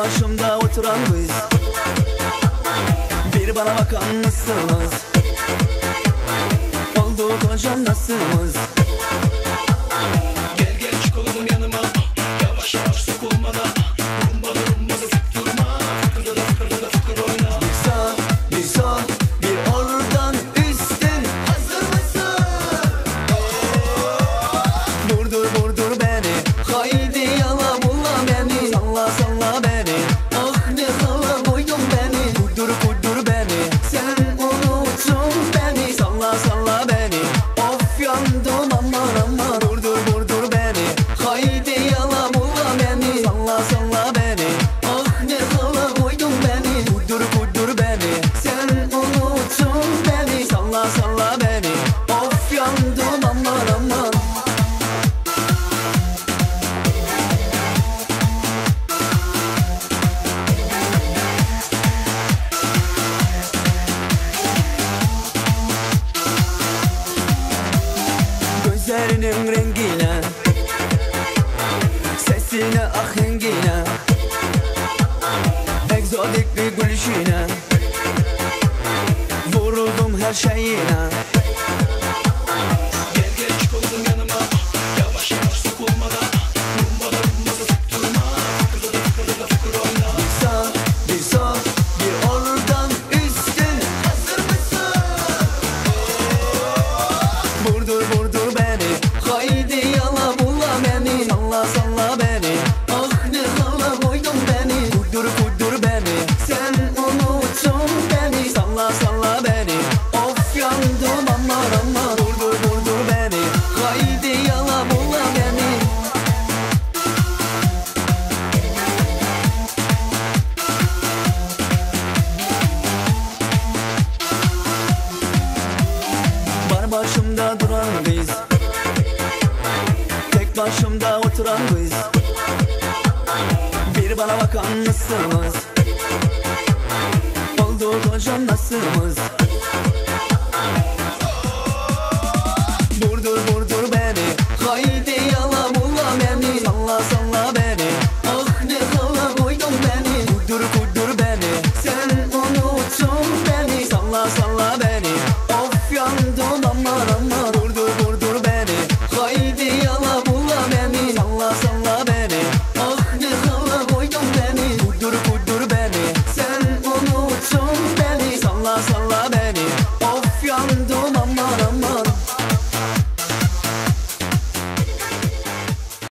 Başımda oturan kız. Bir bana bakan mısınız? Oldu koca nasılız? Gel gel çikolatam yanıma. Yavaş yavaş sokulmana. Rumbada rumbada tutturma. Fıkırda da fıkırda da fıkır oyna. Bir sağ, bir sol, bir oradan üstten. Hazır mısın? Vurdur vurdur beni. Haydi yala bulla beni. Salla salla beni. Ah ne hala koydun beni. Vurdur vurdur beni. Sen unuttun beni. Salla salla beni. Of yandım aman aman. Vurdur vurdur beni. Haydi yala bulla beni. Salla salla beni. Ah ne hala koydun beni. Vurdur vurdur beni. Sen unuttun beni. Salla salla beni. Of yandım aman aman. Gözlerinin rengine, sesine ahengine, egzotik bir gülüşüne, vuruldum her şeyine. Gel gel çikolatam yanıma. Yavaş yavaş sokulmana. Rumbada rumbada tutturma. Fıkırda da fıkırda da fıkır oyna. Bir sağ, bir sol, bir oradan üstten. Hazır mısın? Vurdur vurdur beni. Haydi yala bulla beni. Salla salla beni. Ah ne hala koydun beni. Vurdur vurdur beni. Sen unuttun beni. Salla salla beni. Of yandım aman aman. Vurdur vurdur beni. Haydi yala bulla beni. Var başımda duran kız. Tek başımda oturan kız. Bir bana bakan mısınız? Oldu koca nasılız?